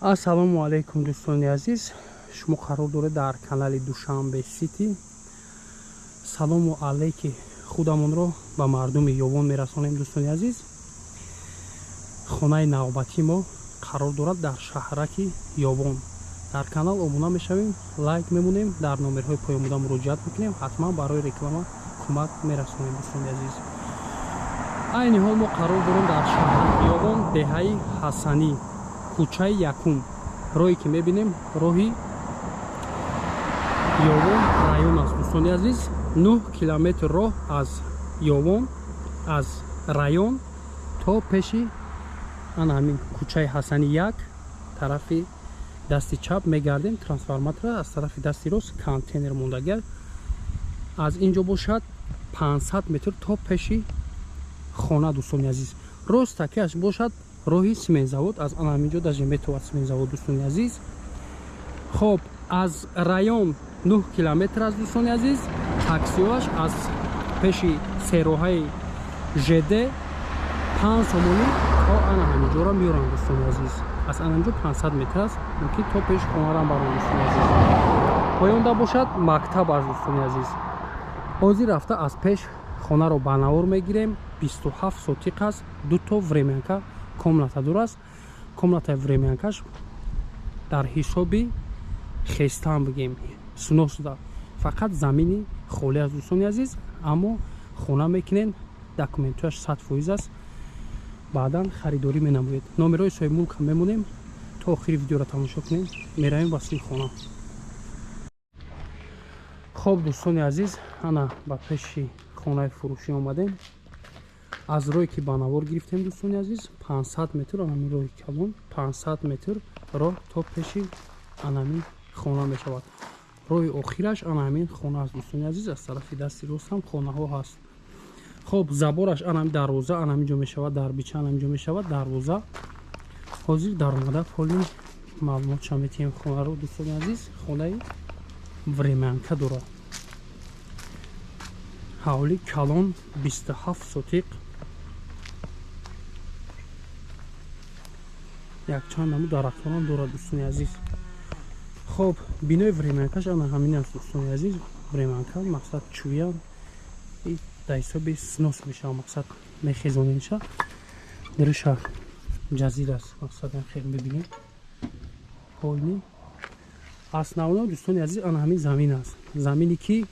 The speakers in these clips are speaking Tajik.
Ассалому алайкум, дӯстони азиз. Шумо қарор доред дар канали Душанбе Сити. Салому алайки худамонро ба мардуми Ёвон мерасонем, дӯстони азиз. Хонаи навбатии мо қарор дорад дар шаҳраки Ёвон. Дар канал обуна мешавем, лайк мемонем, дар номерҳои поёнбуда муроҷиат мекунем, ҳатман барои реклама кӯмак мерасонем, дӯстони азиз. Айни ҳол мо қарор дорем дар шаҳраки Ёвон, деҳаи Ҳасанӣ, кӯчаи якум. Роҳе ки мебинем роҳи Ёвон район аст, дӯстони азиз. 9 километр роҳ аз Ёвон, аз район то пеши ана ҳамин кӯчаи Ҳасани як, тарафи дасти чап мегардем, трансформатора аз тарафи дасти рост контейнер мондагар. Аз ин ҷо бошад 500 метр то пеши хона, дӯстони азиз. Рост такиаш бошад роҳи смензавод, аз ана ҳамин ҷо даже метавад смензавод, дӯстони азиз. Хоб, аз район 9 километр аст, дӯстони азиз. Таксиҳоаш аз пеши сероҳаи ЖД 5 сомонӣ то ана ҳамин ҷоро меоранд, дӯстони азиз. Аз ана ҳамин ҷо 500 метр аст, мумкин то пеши хонарам баранд, дӯстони азиз. Поёнда бошад мактаб аст, дӯстони азиз. Ҳозир рафта аз пеш хонаро ба навор мегирем. 27 сотиқ аст, ду то времянка комната дур аст. Комнатаи времянкаш дар ҳисоби хестан бигем сносда, фақат замини холӣ аст, дӯстони азиз. Аммо хона мекунен, документҳояш 100% аст, баъдан харидорӣ менамоед. Номерҳои соҳибмулк ҳам мемонем, то охири видеоро тамошо кунем. Меравем ба сӯи хона. Хоб, дӯстони азиз, ана ба пеши хонаи фурӯшӣ омадем. Аз роҳе ки ба навор гирифтем, дӯстони азиз, 500 метр, анами роҳи калон, 500 метр роҳ то пеши анами хона мешавад. Роҳи охираш ана ҳамин хона аст, дӯстони азиз. Аз тарафи дасти рост ҳам хонаҳо ҳаст. Хоб, забораш анами дарвоза анами ҷо мешавад, дарбича анами ҷо мешавад дарвоза. Ҳозир даромада поли маълумотша метиҳем хонаро, дӯстони азиз. Хонаи времянка дорад, ҳавли калон, 27 сотиқ, якчанд намуд дарахтонам дорад, дӯстони азиз. Хоб, бинои времянкаш ана ҳамин аст, дӯстони азиз. Времянка мақсад чӯян дар ҳисоби снос мешавад, мақсад мехезоненша. Дариша ҷазир аст, мақсад хел мебинем. Полни основно, дӯстони азиз, ана ҳамин замин аст. Замине ки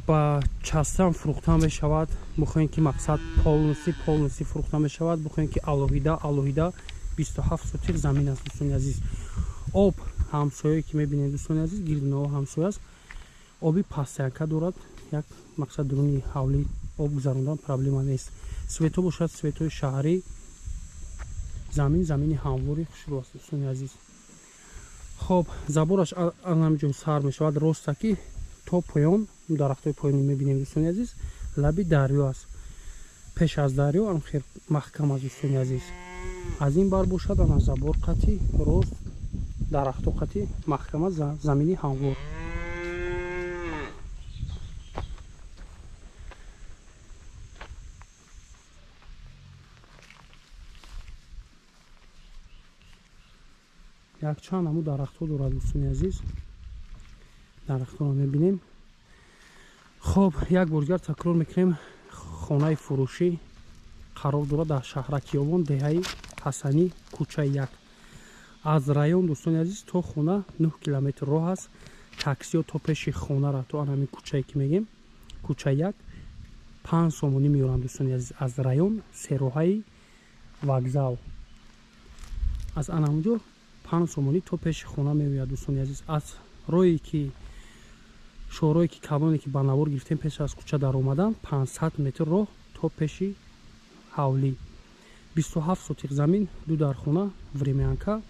ба частан фурӯхта мешавад, бихоҳем ки мақсад полностью фурӯхта мешавад, бихоҳем ки алоҳида алоҳида. 27 сотиқ замин аст, дӯстони азиз. Об ҳамсояе ки мебинед, дӯстони азиз, гирдинаҳо ҳамсоя аст. Оби пастянка дорад, як мақсад дуруни ҳавлӣ об гузарондан проблема нест. Светҳо бошад светҳои шаҳрӣ. Замин замини ҳамвори хушрӯ аст, дӯстони азиз. Хоб, забораш анамҷо сар мешавад, роста ки то поён дарахтҳои поёнӣ мебинем, дӯстони азиз. Лаби дарё аст, пеш аз дарё ам хел маҳкам аст, дӯстони азиз. Аз ин бар бошад ана забор қатӣ рост дарахтҳо қатӣ маҳкам аст, замини ҳамвор. Якчанд ҳамун дарахтҳо дорад, дӯстони азиз. Дарахтҳоро мебинем. Хоб, як бор дигар такрор мекунем, хонаи фурӯшӣ қарор дорад дар шаҳраки Ёвон, деҳаи Ҳасанӣ, кӯчаи як. Аз район, дӯстони азиз, то хона 9 километр роҳ аст. Таксиҳо то пеши хонара, то ана ҳамин кӯчае ки мегем, кӯчаи як, 5 сомонӣ меоранд, дӯстони азиз. Аз район сероҳаи вокзал, аз ана ҳамунҷо 5 сомонӣ то пеши хона меояд, дӯстони азиз. Аз роҳе ки шоҳроҳе ки калоне ки ба навор гирифтем, пеш аз кӯча даромадан 500 метр роҳ то пеши ҳавлӣ. 27 сотиқ замин, ду дархона, времянка.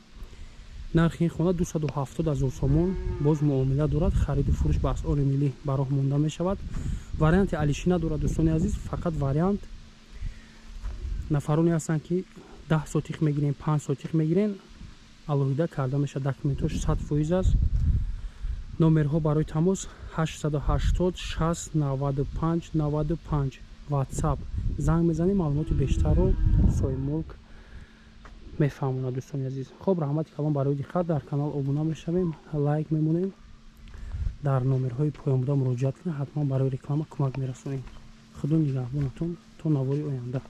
Нархи ин хона 270 000 сомон. Боз муомила дорад, хариду фурӯш ба асъори миллӣ ба роҳ монда мешавад. Варианти алишина дорад, дӯстони азиз. Фақат вариант нафароне ҳастанд ки 10 сотиқ мегирен, 5 сотиқ мегирен, алоҳида карда мешавад. Документҳош 100% аст. Номерҳо барои тамос 880 60 95 95, WhatsApp. Занг мезанем, маълумоти бештарро соҳибмулк Мефаҳмонад, дӯстони азиз. Хоб, раҳмати калон барои диққат. Дар канал обуна мешавем, лайк мемонем, дар номерҳои поёнбуда муроҷиат кунед, ҳатман барои реклама кӯмак мерасонем. Худо нигаҳбонатон то навори оянда.